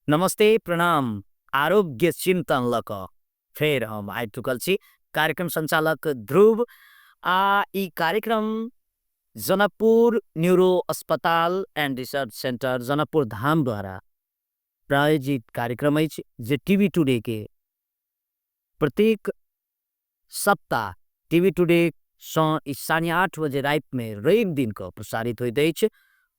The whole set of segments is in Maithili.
नमस्ते, प्रणाम। आरोग्य चिंतन लऽ कऽ फेर हम आबि चुकल छी, कार्यक्रम संचालक ध्रुव। आ ई कार्यक्रम जनकपुर न्यूरो अस्पताल and research centre Janakpur Dham द्वारा प्रायोजित कार्यक्रम अछि, जे टीवी टुडे के प्रत्येक सप्ताह टीवी टुडे सँ ई 8:30 बजे रातिमे रवि दिन कऽ प्रसारित होइत अछि।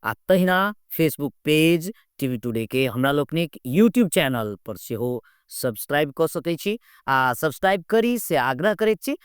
आ तहिना फेसबुक पेज टीवी टुडे के, हमरा लोकनिक यूट्यूब चैनल पर सेहो सब्सक्राइब कऽ सकै छी आ सब्सक्राइब करी से आग्रह करैत छी।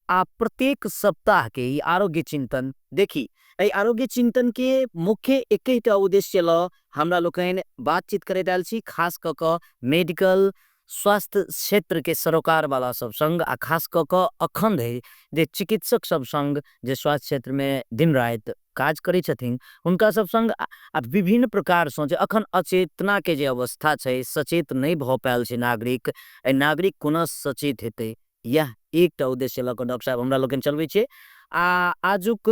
आ प्रत्येक सप्ताहके ई आरोग्य चिंतन देखी। एहि आरोग्य चिंतन के मुख्य एकहिटा उद्देश्य लऽ हमरा लोकनि बातचीत करैत आयल छी, खास कऽ कऽ मेडिकल स्वास्थ्य क्षेत्रके सरोकारवाला सब संग आ खास कऽ कऽ अखन धरि जे चिकित्सक सब संग जे स्वास्थ्य क्षेत्रमे दिन राति काज करै छथिन हुनका सब संग, आ विभिन्न प्रकारसँ जे अखन अचेतनाके जे अवस्था छै, सचेत नहि भऽ पायल छै नागरिक, एहि नागरिक कोना सचेत हेतै, इएह एकटा उद्देश्य लऽ कऽ डॉक्टर साहब हमरा लोकनि चलबै छियै। आ आजुक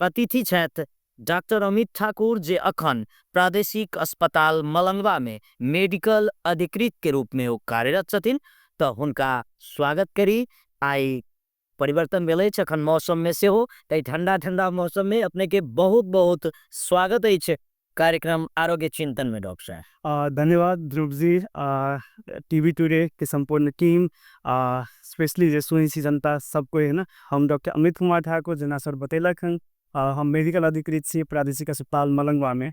अतिथि छथि डॉक्टर अमित ठाकुर, जे अखन प्रादेशिक अस्पताल मलंगवामे मेडिकल अधिकृतके रूपमे ओ कार्यरत छथिन, तऽ हुनका स्वागत करी। आइ परिवर्तन भेल अछि अखन मौसममे सेहो, तऽ ठंडा ठंडा मौसममे अपनेके बहुत बहुत स्वागत अछि कार्यक्रम आरोग्य चिंतन में डॉक्टर साहब। धन्यवाद ध्रुव जी, टीवी टुडे के सम्पूर्ण टीम, स्पेशली जे सुनै छी जनता सब कोई है ना। हम डॉक्टर अमित कुमार ठाकुर, जेना सर बतेलक हन, हम मेडिकल अधिकृत छी प्रादेशिक अस्पताल मलंगवा में।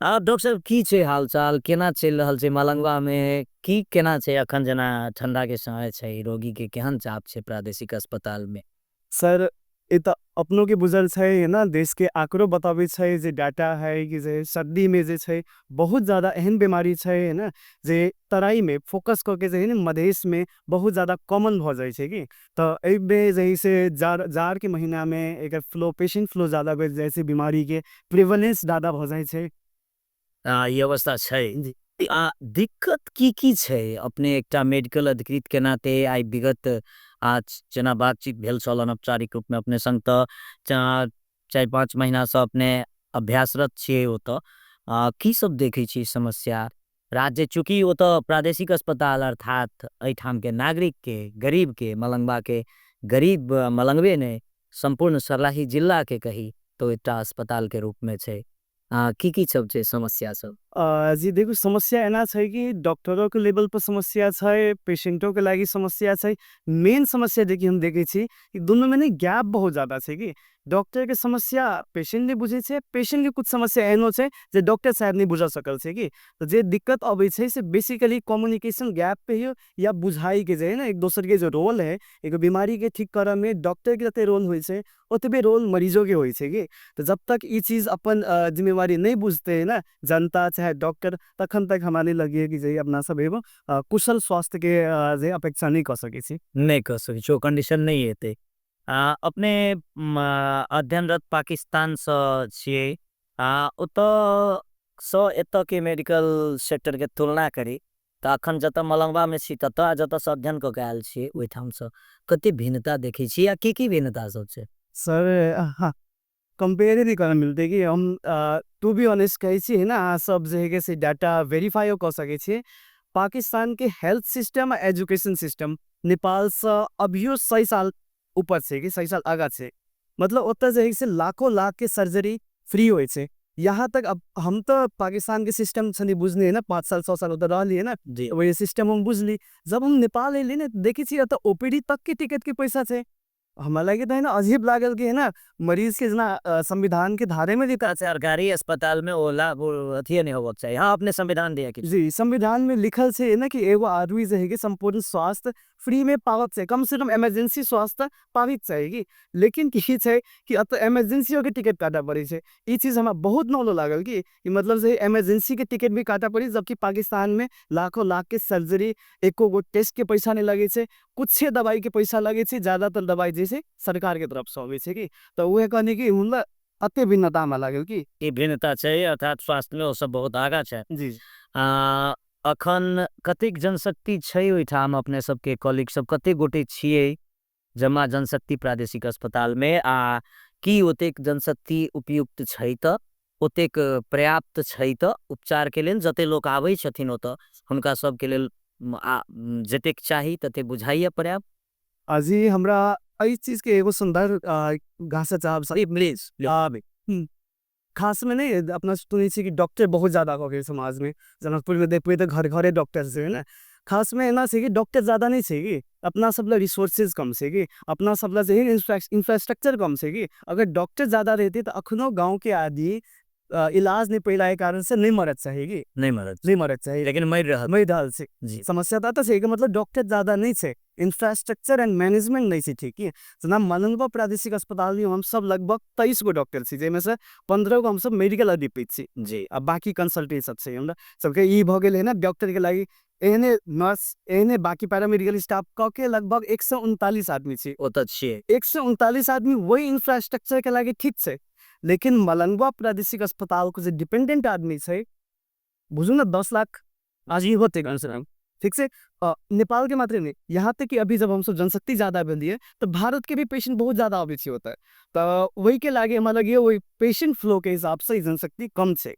डॉक्टर साहब, की छै हालचाल, केना चलि रहल छै मलंगवा में, की केना छै अखन जेना ठंडा के समय छै, रोगी के केहन चाप छै प्रादेशिक अस्पताल में? सर, ई तऽ अपनो के बुझल छै है ना, देश के आंकड़ो बताबै छै जे डाटा है कि जे सर्दी में जे छै बहुत ज्यादा एहन बीमारी छै है ना, जे तराई में फोकस कऽ के जे है ना मधेश में बहुत ज्यादा कॉमन भऽ जाइ छै। कि तऽ एहिमे जे है से जाड़ जाड़ के महीना में एकर फ्लो, पेशेंट फ्लो ज्यादा बढ़ि जाइ छै, बीमारी के प्रिवलेंस ज्यादा भऽ जाइ छै। ई अवस्था छै। आ दिक्कत की की छै? अपने एकटा मेडिकल अधिकृत के नाते आइ विगत आज जेना बातचीत भेल छल अनौपचारिक रूपमे अपने संग, तऽ 4-5 महीनासँ अपने अभ्यासरत छियै ओतऽ, की सब देखै छियै समस्या राज्य, चूँकि ओतऽ प्रादेशिक अस्पताल अर्थात एहिठामके नागरिकके, गरीबके, मलंगवाके गरीब, मलंगवे नहि सम्पूर्ण सर्लाही जिलाके कही तऽ एकटा अस्पतालके रूपमे छै, की की सब छै समस्या सब? जी देखू, समस्या एना छै कि डॉक्टरों के लेवल पर समस्या छै, पेशेंटों के लागि समस्या छै। मेन समस्या जे कि हम देखै छी कि दुनू में ने गैप बहुत ज्यादा छै, कि डॉक्टर के समस्या पेशेंट नहि बुझै छै, पेशेंट के कुछ समस्या एहनो छै जे डॉक्टर साहब नहि बुझा सकल छै। कि तऽ जे दिक्कत अबै छै से बेसिकली कम्युनिकेशन गैप पे ही या बुझाई के जे है ना, एक दोसर के जो रोल है। एगो बीमारी के ठीक करऽ में डॉक्टर के जते रोल होइ छै, ओतबे रोल मरीजो के होइ छै। कि तऽ जब तक ई चीज अपन जिम्मेवारी नहीं बुझते है ना जनता चाहे डॉक्टर, तखन तक हमरा नहीं लगे कि जे अपना सब एगो कुशल स्वास्थ्य के जे अपेक्षा नहीं कऽ सकै छी। नहि कऽ सकै छी, ओ कंडीशन नहि एतै। अपने अध्ययनरत पाकिस्तानसँ छियै, ओतऽ सँ एतऽ के मेडिकल सेक्टरके तुलना करी तऽ अखन जतऽ मलंगवामे छी ततऽ आ जतऽसँ अध्ययन कऽ के आयल छियै ओहिठामसँ कते भिन्नता देखै छी आ की की भिन्नता सब छै? सर, हाँ, कंपेयर ही नहीं करऽ मिलते। कि हम टू बी ऑनेस्ट कहै छी है ना, अहाँ सब जे है से डाटा वेरीफाइयो कऽ सकै छी, पाकिस्तान के हेल्थ सिस्टम आ एजुकेशन सिस्टम नेपालसँ अभियो 100 साल ऊपर छै कि 100 साल आगाँ छै। मतलब ओतऽ जे है से लाखों लाख के सर्जरी फ्री होइ छै। यहाँ तक अब हम तऽ पाकिस्तान के सिस्टम छली बुझनी है ना, 5 साल 6 साल ओतऽ रहली है ना, वही सिस्टम हम बुझली। जब हम नेपाल एली ने, देखै छी एतऽ ओपीडी तक के टिकट के पैसा छै। हमरा लागे तऽ है ना अजीब लागल कि है ना मरीज के जेना संविधान के धारे में सरकारी अस्पताल में ओला अथिए नहीं होबक चाही। हाँ, अपने संविधान दिया कि जी, संविधान में लिखल छै ना कि एगो आदमी जे है कि संपूर्ण स्वास्थ्य फ्री में पावक छै, कम से कम इमरजेंसी स्वास्थ्य पाबिक चाही। कि लेकिन की छै कि एतऽ इमरजेंसियो के टिकट काटऽ पड़ै छै। ई चीज हमरा बहुत नौलो लागल कि मतलब जे इमरजेंसी के टिकट भी काटऽ पड़ी, जबकि पाकिस्तान में लाखों लाख के सर्जरी, एको गो टेस्ट के पैसा नहीं लगे छै, कुछ दवाई के पैसा लगे छै, ज्यादातर दवाई जे छै सरकार के तरफ से अबै छै। कि तऽ उहे कहनी कि हुनका अते भिन्नता हमरा लागल कि ई भिन्नता छै, अर्थात स्वास्थ्य में ओ सब बहुत आगाँ छै। जी। अखन कतेक जनशक्ति छै ओहिठाम? अपने सबके कॉलीग सब कतेक गोटे छियै जमा जनशक्ति प्रादेशिक अस्पताल में, आ की ओतेक जनशक्ति उपयुक्त छै तऽ ओतेक पर्याप्त छै तऽ उपचारके लेल जतेक लोक आबै छथिन ओतऽ हुनका सबके लेल जतेक चाही ततेक बुझाइए पर्याप्त? जी, हमरा एहि चीजके एगो सुन्दर घासा चाहब। प्लीज। खास में नहीं, अपना सुनै छी कि डॉक्टर बहुत ज्यादा हो गए समाज में, जनकपुर में देखबे तऽ घर घरे डॉक्टर छै ने। खास में एना छै कि डॉक्टर ज्यादा नहीं छै कि अपना सब ला रिसोर्सेज कम छै कि अपना सब ला जे इंफ्रास्ट्रक्चर कम छै कि अगर डॉक्टर ज्यादा रहते तऽ अखनो गाँव के आदमी इलाज नहीं पहिला के कारण से नहीं मरत चाही कि नहीं मरत, नहीं मरत चाही, लेकिन मर रहल, मर रहल छै। समस्या तऽ छै कि मतलब डॉक्टर ज्यादा नहीं छै, इंफ्रास्ट्रक्चर एंड मैनेजमेंट नहीं छै। ठीक है, जेना मलंगवा प्रादेशिक अस्पताल में हम सब लगभग 23 गो डॉक्टर छी, जाहिमे से 15 गो हम सब मेडिकल अधिकृत छी आ बाकी कंसल्टेंट सब छै। हमरा सबके ई भऽ गेल है ने डॉक्टर के लागि एहने नर्स एहने बाकी पैरामेडिकल स्टाफ कऽ के लगभग 139 आदमी छी ओतऽ छियै। 139 आदमी वही इंफ्रास्ट्रक्चर के लागि ठीक छै, लेकिन मलंगवा प्रादेशिक अस्पताल के जे डिपेंडेंट आदमी छै बुझू ने 10 लाख आज ही होते कम से कम। ठीक से नेपाल के मात्र नहीं, यहाँ तक कि अभी जब हम सब जनशक्ति ज़्यादा बनी है तो भारत के भी पेशेंट बहुत ज़्यादा आबै छै होता है, तो वही के लागे हमरा लगे वही पेशेंट फ्लो के हिसाब से जनशक्ति कम छै,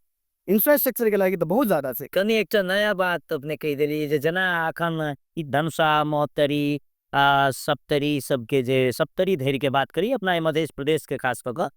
इंफ्रास्ट्रक्चर के लागे तो बहुत ज़्यादा छै। कनी एकटा नया बात अपने कहि देलियै जे जेना अखन ई धनुषा महोत्तरी सप्तरी सबके जे सप्तरी धरि के बात करी अपना मध्य प्रदेश के खास कऽ कऽ,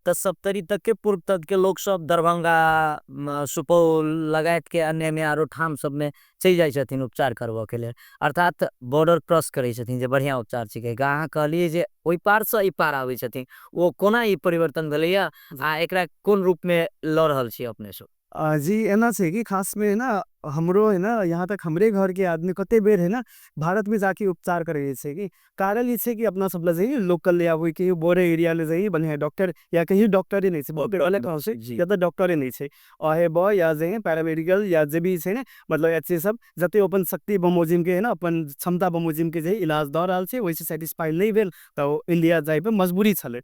तऽ सप्तरी तक के पूर्व तक के लोक सब दरभंगा सुपौल लगायत के अन्य अन्य आरो ठाम सब में चलि जाइ छथिन उपचार करबऽ के लेल, अर्थात बॉर्डर क्रॉस करै छथिन जे बढ़िआँ उपचार छै। अहाँ कहलियै जे ओहि पारसँ एहि पार आबै छथिन, ओ कोना ई परिवर्तन भेलैया आ एकरा कोन रूप में लऽ रहल छी अपने सब? जी एना छै कि खास में है ना हमरो है ना यहाँ तक हमरे घर के आदमी कते बेर है ना भारत में जाके उपचार करे छै कि कारण ई छै कि अपना सब ला जाइए लोकल ले आबै कि बोरे एरिया ले जाइए बढ़िया डॉक्टर या कहीं डॉक्टर ही नहीं छै, बहुत अलग गाँव से या तो डॉक्टर ही नहीं छै आहे बॉय या जे पैरामेडिकल या जे भी छै ने मतलब अच्छे सब जते अपन शक्ति बमोजिम के है ना अपन क्षमता बमोजिम के जे इलाज दऽ रहल छै वैसे सेटिस्फाई नहीं भेल तो इंडिया जाए पे मजबूरी छलै।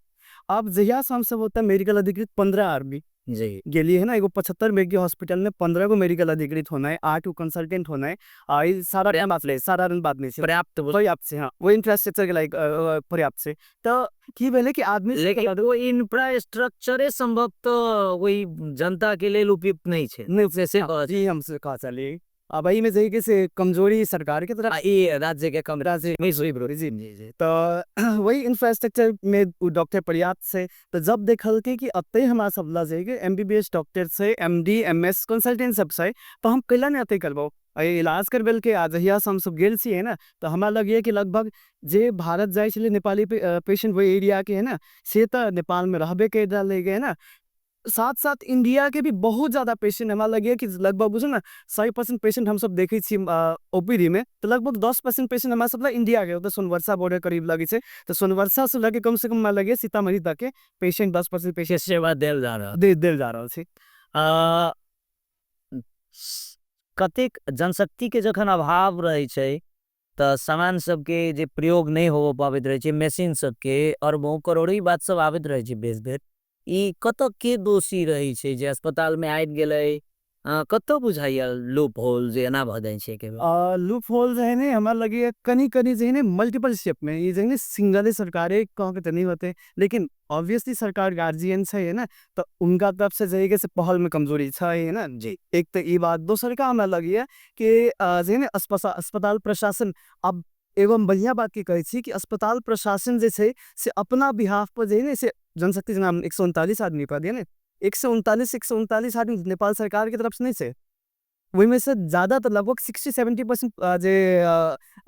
अब जहिया से हम सब होता मेडिकल अधिकृत 15 आदमी गेलिए है ना, एगो 75 बेड के हॉस्पिटल में 15 गो मेडिकल अधिकृत होना है, 8 गो कंसल्टेंट होना है, सारा बात ले साधारण बात नहीं पर्याप्त पर्याप्त से, हाँ वो इंफ्रास्ट्रक्चर के लाइक पर्याप्त से। तो की भेले कि आदमी लेकिन वो इंफ्रास्ट्रक्चरे संभव तो वही जनता के लिए उपयुक्त नहीं छे। नहीं से जी हम से कहा चलिए अब एहि में जे से कमजोरी सरकार के तरफ ई राज्य के कम राज्य नहीं सुई ब्रो। जी जी तो वही इंफ्रास्ट्रक्चर में डॉक्टर पर्याप्त से, तो जब देखल के कि अतः हमारा सब ला जाए MBBS doctor से MD MS कंसल्टेंट सब से, तो हम कैला नहीं अतः करबो इलाज करबेल के आज जहिया हम सब गेल छी है ना, तो हमरा लगे कि लगभग जे भारत जाए छलै नेपाली पेशेंट वही एरिया के है ना से तो नेपाल में रहबे के ले गए ना, साथ साथ इंडिया के भी बहुत ज़्यादा पेशेंट हमरा लगे कि लगभग बुझू ना 100% पेशेंट हम सब देखे छी ओपीडी में, तो लगभग 10% पेशेंट हमारा सब इंडिया के तो सोनवर्षा बॉर्डर करीब लगे छे, तो सोनवर्षा से लगे कम से कम हमरा लगे सीतामढ़ी तक के पेशेंट 10% पेशेंट सेवा देल जा रहल देल जा रहल छै। कतेक जनशक्ति के जखन अभाव रहे छै तऽ सामान सबके जे प्रयोग नहीं हो पाबैत रहे छै, मशीन सबके अरबों करोड़ों ई बात सब आबैत रहे छै बेस बेर, ई कतऽ के दोषी रहे छै जे अस्पताल में आबि गेलै, कतऽ बुझाइया लूप होल जे एना भऽ जाइ छै? लूप होल जे है ने हमरा लगे कनी कनी जे है ने मल्टीपल स्टेप में, ये जे है ने सिंगल सरकारें कह के तो नहीं होते, लेकिन ऑब्वियसली सरकार गार्जियन है ना, तो उनका तरफ से जे है से पहल में कमजोरी है ना जी। एक तो ये बात, दोसर का हमरा लगे कि जे है ने अस्पताल प्रशासन, अब एवं बढ़िया बात की कहै छी कि अस्पताल प्रशासन जे छै से अपना बिहाफ पर जे है ने से जनशक्ति जेना 139 आदमी पर दिया ने, 139 आदमी नेपाल सरकार के तरफ से नहीं छै, वही में से ज़्यादा तो लगभग 60-70% जे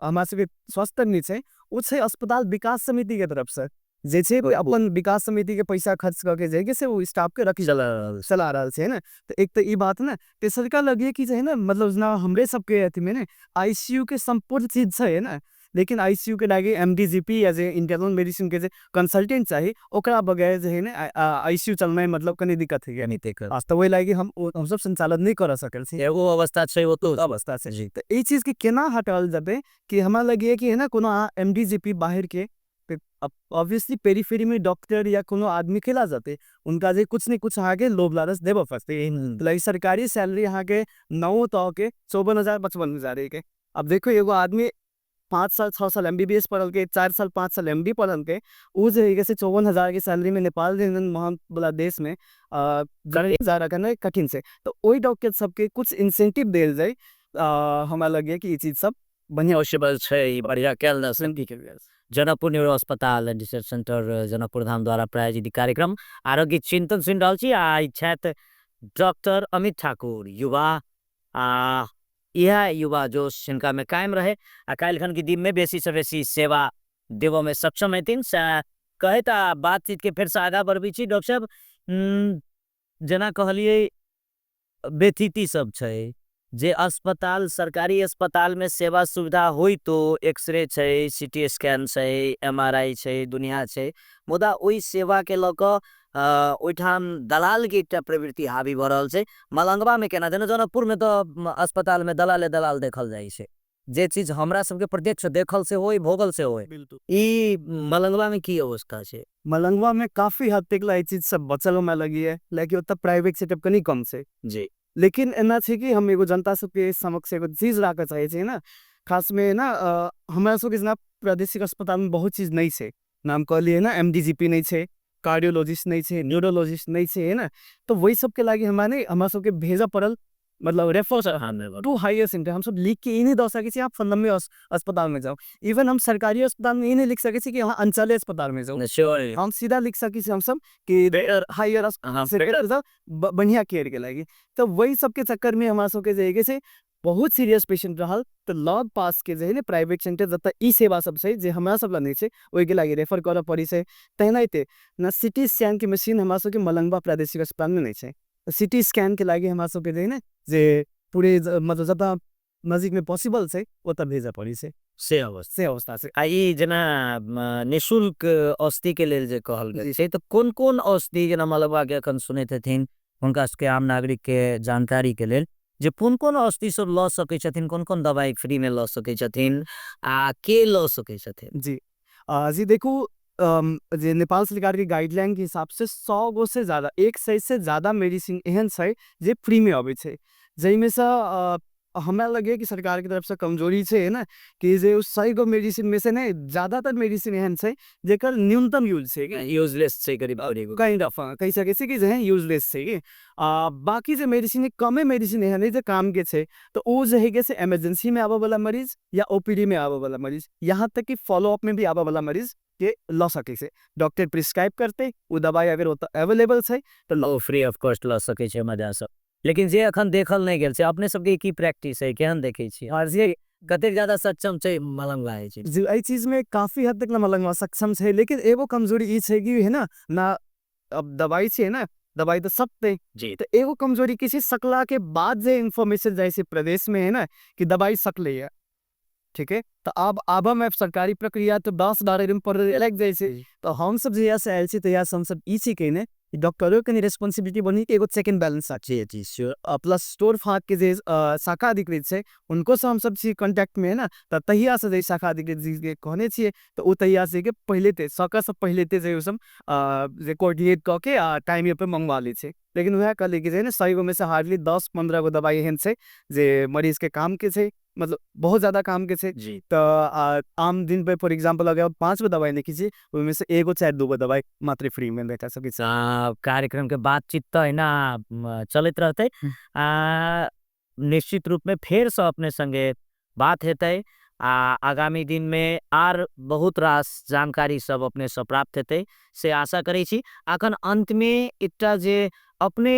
हमारे सबके स्वास्थ्य कर्मी छै वो छै अस्पताल विकास समिति के तरफ से, जे छै अपन विकास समिति के पैसा खर्च करके जे है से वो स्टाफ के रखी चला रहल छै ना। तो एक तो ये बात है ना, तेसरका लगे कि जे है ना मतलब जेना हमरे सबके अथी में ने ICU के संपूर्ण चीज छै ना, लेकिन ICU के लागे MDGP या जे इंटरनल मेडिसिन के जे कंसल्टेंट चाहिए ओकरा बगैर जे है ना ICU चलना मतलब कनी दिक्कत है नहीं दिक्कत। तो वही लागे हम सब संचालन नहीं कर सकल छी। एगो अवस्था छै वो तो अवस्था छै जी। तो ई चीज के केना हटाल जाबे कि हमरा लगे कि है ना कोनो MDGP बाहर के ऑब्वियसली पेरीफेरी में डॉक्टर या कोनो आदमी खेला जाते उनका जे कुछ नहीं कुछ आगे लोभ लालच देबो फसते। लाइक सरकारी सैलरी यहाँ के 9 तो के 54,000 55,000 के, अब देखो एगो आदमी 5 साल 6 साल एमबीबीएस पढ़लकै, 4 साल 5 साल एमडी पढ़लकै, ओ जे है से 54,000 के सैलरी में नेपाल जेहन महान वाला देश में गुजारा करना कठिन छै। तऽ ओहि डॉक्टर सबके कुछ इंसेंटिव देल जाय, हमरा लगैए कि ई चीज सब बढ़िया पॉसिबल छै, ई बढ़िया कयल जा सकै। जनकपुर न्यूरो अस्पताल and research centre, Janakpur Dham द्वारा प्रायोजित कार्यक्रम आरोग्य चिंतन सुनि रहल छी आ ई छथि डॉक्टर अमित ठाकुर, युवा। आ इएह युवा जोश हिनकामे कायम रहे आ काल्हिखन के दिनमे बेसीसँ बेसी सेवा देबऽमे सक्षम हेथिन, से कहैत आ बातचीतके फेरसँ आगाँ बढ़बै छी। डॉक्टर साहब, जेना कहलियै, व्यथिति सब छै जे अस्पताल, सरकारी अस्पतालमे सेवा सुविधा होइतो, एक्सरे छै, सिटी स्कैन छै, एमआरआई छै, दुनिया छै, मुदा ओहि सेवाके लऽ कऽ ओहिठाम दलालके एकटा प्रवृत्ति हावी भऽ रहल छै। मलंगवामे केना? जेना जनकपुरमे तऽ अस्पतालमे दलाले दलाल देखल जाइ छै, जे चीज हमरा सबके प्रत्यक्ष देखल से होय, भोगल से होय। ई मलंगवामे की अवस्था छै? मलंगवा में काफी हद तक ला ई चीज सब बचल हमरा लगैए, लेकिन ओतऽ प्राइवेट सेटअप कनि कम छै। लेकिन एना छै कि हम एगो जनता सबके समक्ष एगो चीज राखऽ चाहै छियै ने, खास में ना हमरा सबके जेना प्रादेशिक अस्पताल में बहुत चीज नहि छै। नाम कहलियै ने, एमडीजीपी नहि छै, कार्डियोलॉजिस्ट नहि छै, न्यूरोलॉजिस्ट नहि छै, है ने? तऽ वही सबके लागि हमरा नहि हमरा सबके भेजऽ पड़ल, मतलब रेफर टू हायर सेंटर। हमसब लिख के ई नहि दऽ सकै छी अहाँ फलनमे अस्पताल में जाउ। इवन हम सरकारी अस्पताल में ई नहि लिख सकै छी कि अहाँ अंचले अस्पताल में जाउ। हम सीधा लिख सकै छी हमसब कि हायर सेंटर, बढ़िया केयर के लागि। तऽ वही सबके चक्कर में हमरा सबके जे है से बहुत सीरियस पेशेंट रहल तऽ लग पास के जे है ने प्राइवेट सेंटर, जतऽ ई सेवा सब छै जे हमरा सब ला नहि छै, ओहिके लागि रेफर करऽ पड़ै छै। तेनाहिते न सिटी स्कैन के मशीन हमरा सबके मलंगवा प्रादेशिक अस्पताल में नहि छै। सिटी स्कैन के लागि हमरा सबके जे है ने जे पूरे मतलब जतऽ नजिक में पॉसिबल छै, ओतऽ भेजऽ पड़ै छै। से अवस्था। से अवस्था छै। आ ई जेना निःशुल्क औषधिके लेल जे कहल गेल छै, तऽ कोन कोन औषधि, जेना मलंगवाके एखन सुनैत हेथिन, हुनका सबके आम नागरिकके जानकारीके लेल जे कोन कोन औषधि सब लऽ सकै छथिन, कोन कोन दवाइ फ्रीमे लऽ सकै छथिन आ के लऽ सकै छथिन? जी जी, देखू, जे नेपाल सरकार के गाइडलाइन के हिसाब से 100 गो से ज्यादा, 100 से ज्यादा मेडिसिन एहन छै जे फ्री में अबै छै, जाहिमे से हमरा लगे कि सरकार के तरफ से कमजोरी छै, है ना, कि जे उस 100 गो मेडिसिन में से ने ज्यादातर मेडिसिन एहन छै जेकर न्यूनतम यूज छै। यूजलेस छै करीब करीब। काइंड ऑफ कहि सकै छी कि जे है यूजलेस छै कि बाकी जे मेडिसिन, कमे मेडिसिन एहन है जे काम के छै। तऽ ओ जे है से इमरजेंसी में आबऽ वाला मरीज या ओपीडी में आबऽ वाला मरीज, यहाँ तक कि फॉलो अप में भी आबऽ वाला मरीज के लऽ सकै छै। डॉक्टर प्रिस्क्राइब करते, ओ दवाई अगर ओतऽ अवेलेबल छै तऽ ओ फ्री ऑफ कॉस्ट लऽ सकै छै मजासँ। लेकिन जे एखन देखल नहि गेल छै, अपने सबके की प्रैक्टिस है, केहन देखै छी और जे कतेक ज्यादा सक्षम छै मलंगवा होइ छै? जी, एहि चीज में काफी हद तक ना मलंगवा सक्षम छै, लेकिन एगो कमजोरी ई छै कि है ना ना अब दवाई छै ना, दवाई तऽ सकते। तऽ एगो कमजोरी की छै, सकला के बाद जे इंफॉर्मेशन जाइ छै प्रदेश में, है ना, कि दवाई सकले है, ठीक है, तऽ अब आबऽ में सरकारी प्रक्रिया तऽ 10-12 दिन पर लागि जाइ छै। तऽ हम सब जहिया से आयल छी तहिया से हम सब ई छी कहने कि डॉक्टरो के रेस्पॉन्सिबिलिटी बनी कि एगो check and balance ji ji sure plus store फाँक के जे शाखा अधिकृत छै, उनको से हम सब छी कॉन्टैक्ट में, है ना। तऽ तहिया से जे शाखा अधिकृत जी के कहने छियै, तऽ ओ तहिया से के पहिले ते सका से पहिले ते जे ओ सब जे कोऑर्डिनेट कऽ के आ टाइम पे मंगवा लै छै। लेकिन वएह कहली कि जे है ने 100 गो में से हार्डली 10-15 गो दवाई एहन छै जे मरीज के काम के छै, मतलब बहुत ज्यादा काम के छै। तऽ आम दिन पे फॉर एग्जाम्पल अगर पाँच गो दवाई लिखी छी, ओहिमे से एगो चाहे दूगो दवाई मात्र फ्री में भेटा सकै छै। कार्यक्रम के बातचीत तऽ एना चलैत रहतै आ निश्चित रूप में फेर से अपने संगे बात हेतै आ आगामी दिन में आर बहुत रास जानकारी सब अपने से प्राप्त हेतै, से आशा करै छी। अखन अंत में एकटा जे अपने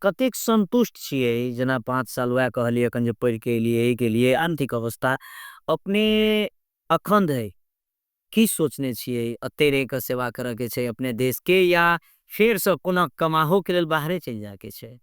कतेक संतुष्ट छियै, जेना 5 साल वएह कहलियै एखन जे पढ़ि के एलियै, एहि के लिए आर्थिक अवस्था, अपने अखन धरि की सोचने छियै? एते रहि कऽ सेवा करऽ के छै अपने देश के या फेर से पुनः कमाहो के लेल बाहरे चलि जाय के छै?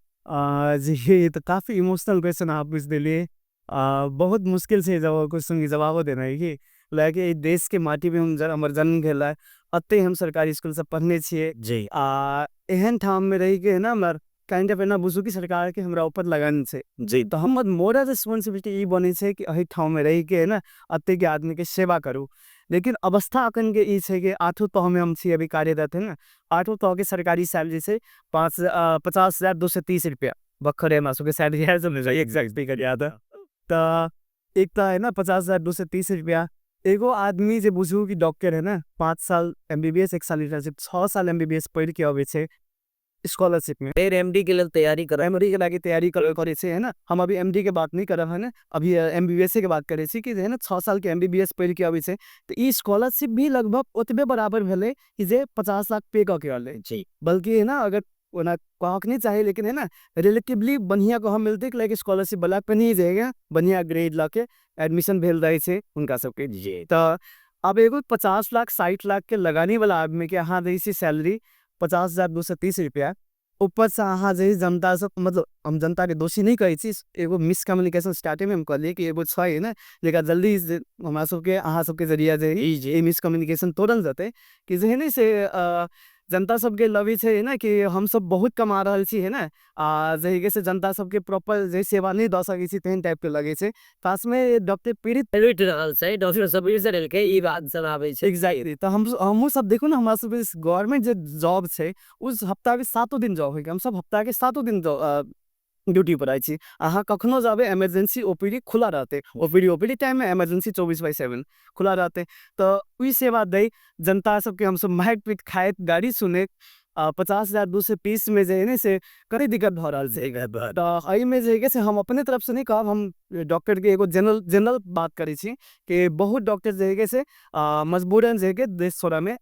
जी, ये तऽ काफी इमोशनल क्वेश्चन अहाँ पूछ देलियै। बहुत मुश्किल से जवाब, क्वेश्चन के जवाबो देना है कि लाइक ई देश के माटी में हम हमर जन्म भेल है, अते हम सरकारी स्कूल से पढ़ने छियै। आ एहन ठाम में रहि के है ना हमर काइंड ऑफ एना बुझू कि सरकार के हमरा ऊपर लगन छै। तऽ हमर मोरल रिस्पॉन्सिबिलिटी ई बनै छै कि एहि ठाम में रहि के है ना अते के आदमी के सेवा करू। लेकिन अवस्था अखन के ई छै कि आठो तह में हम छी अभी कार्यरत, है ना। आठो तह के सरकारी सैलरी छै 50,230 रुपया। भर्खरे हमरा सबके सैलरी आयल, एग्जैक्ट फिगर याद है। तऽ एक तऽ है ना 50,230 रुपया। एगो आदमी जे बुझू कि डॉक्टर है ना, 5 साल एमबीबीएस, 1 साल इंटर्नशिप, 6 साल एमबीबीएस पढ़ के अबै छै स्कॉलरशिप में। फेर एमडी के लेल तैयारी कर एमडी के लागि तैयारी करै छै, है ना? हम अभी एमडी के बात नहीं करब, है ना, अभी एमबीबीएस के बात करै छी कि जे है ना 6 साल के एमबीबीएस पढ़ के अबै छै, तऽ ई स्कॉलरशिप भी लगभग ओतबे बराबर भेलै कि जे 50 लाख पे कऽ के अलै। बल्कि है ना, अगर ओना कहक नहीं चाही, लेकिन है ना, रिलेटिवली बढ़िया कह मिलते, लाइक स्कॉलरशिप वाला कनी जाएगा, बढ़िया ग्रेड ला के एडमिशन भेल रहे छै हुनका सबके। तऽ अब एगो 50 लाख 60 लाख के लगानी वाला आदमी के अहाँ दै छी सैलरी 50,230 रुपया, ऊपर से अहाँ जे जनता सब, मतलब हम जनता के दोषी नहीं कहै छी, एगो मिसकम्युनिकेशन स्टार्टिंग में हम कहलियै कि एगो छै ने, जेकरा जल्दी हमरा सबके अहाँ सबके जरिया जे ई मिसकम्युनिकेशन तोड़ल जेतै कि जे है ने से जनता सबके लगै छै ने कि हमसब बहुत कमा रहल छी, है ना, आ जे से जनता सबके प्रॉपर जे सेवा नहीं दऽ सकै छी, तेहन टाइप के लगै छै। खास में डॉक्टर पीड़ित लुटि रहल छै डॉक्टर सब, के ई बात सब आबै छै। एग्जैक्टली। तऽ हम हमहूँ सब देखू ने, हमरा सबके गवर्नमेंट जे जॉब छै, उस हफ्ता के सातों दिन जॉब होइ, हम सब हफ्ता के सातों दिन ड्यूटी पर आइ छी। अहाँ कखनो जाबै, इमरजेंसी ओपीडी खुला रहतै, ओपीडी ओपीडी टाइम में, इमरजेंसी 24/7 खुला रहतै। तऽ ओहि सेवा दै जनता सबके हमसब मारि पीट खाइत, गाड़ी सुनैत 50,230 में जे है ने से कड़ी दिक्कत भऽ रहल छै। तऽ एहिमे जे है से हम अपने तरफ से नहीं कहब, हम डॉक्टर के एगो जनरल जनरल बात करै छी कि बहुत डॉक्टर जे है से मजबूरन जे है देश छोड़ऽ में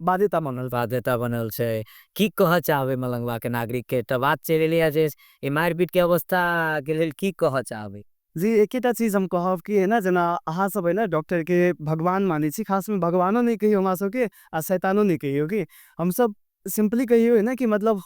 बाध्यता बनल। बाध्यता बनल छै। की कहऽ चाहबै मलंगवा के नागरिक के? तऽ बात चलि एलै जे ई मारि पीट के अवस्था के लेल की कहऽ चाहबै? जी, एकेटा चीज हम कहब कि है ना, जेना अहाँ सब है ना डॉक्टर के भगवान मानै छी, खास में भगवानो नहीं कहियो हमरा सबके आ शैतानो नहीं कहियो, कि हम सब सिंपली कहियो है ना कि मतलब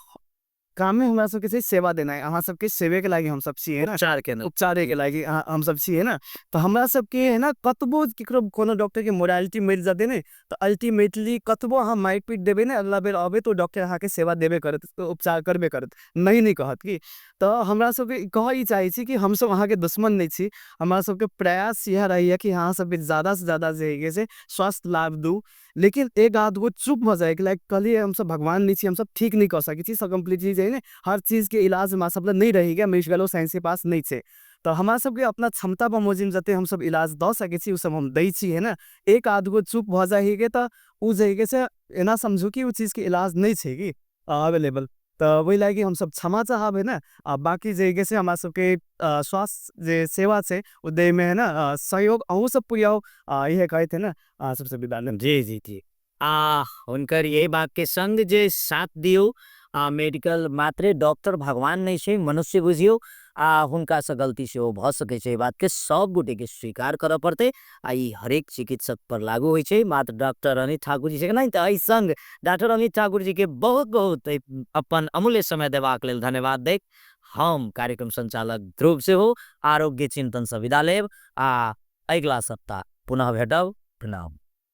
कामे हमरा सबके छै सेवा देनाइ, अहाँ सबके सेवे के लागि हम सब छियै ना। उपचार केना उपचारे के लागि हम सब छियै ना। तऽ हमरा सबके है ना, कतबो केकरो कोनो डॉक्टर के मोरालिटी मरि जेतै ने, तऽ अल्टीमेटली कतबो अहाँ मारि पीट देबै ने, अगला बेर अबै तऽ डॉक्टर अहाँके सेवा देबे करत, उपचार करबे करत, नहीं नहीं कहत की। तऽ हमरा सबके कहऽ ई चाहै छी कि हमसब अहाँके दुश्मन नहि छी। हमरा सबके प्रयास इएह रहैया कि अहाँ सबके ज्यादा से ज्यादा जे है से स्वास्थ्य लाभ दू, लेकिन एक आध गो चुप भऽ जाए, लाइक कहलिए हमसब भगवान नहीं छी, हमसब ठीक नहीं कऽ सकै छी सब कम्प्लीटली, जे है ने हर चीज के इलाज हमरा सब लग नहीं रही गया, मेडिकलो साइंस के पास नहीं छै। तऽ हमरा सबके अपना क्षमता बमोजिम जते हमसब इलाज दऽ सकै छी, ओ सब हम दै छी, है ना। एक आध गो चुप भऽ जाइ है तऽ ओ जे है से एना समझू कि ओ चीज के इलाज नहीं छै कि अवेलेबल। तऽ ओहि लागि हमसब क्षमा चाहब, है ना। आ बाकी जे है से हमरा सबके स्वास्थ्य जे सेवा छै ओ दै में है ना सहयोग अहूँ सब पुरियाउ, इहे कहैत है ना अहाँ सबसे विदा लेब। जी जी जी आ हुनकर यही बात के संग जे साथ दियौ। आ मेडिकल मात्रे डॉक्टर भगवान नहि छै, मनुष्य बुझियौ, आ हुनकासँ गलती सेहो भऽ सकै छै, एहि बातके सब गोटेके स्वीकार करऽ पड़तै। आ ई हरेक चिकित्सक पर लागू होइ छै, मात्र डॉक्टर अनित ठाकुर जी से नहि। तऽ एहि संग डॉक्टर अमित ठाकुर जी के बहुत बहुत अपन अमूल्य समय देबाक लेल धन्यवाद दैत हम कार्यक्रम संचालक ध्रुव सेहो आरोग्य चिंतन सँ विदा लेब आ अगिला सप्ताह पुनः भेटब। प्रणाम।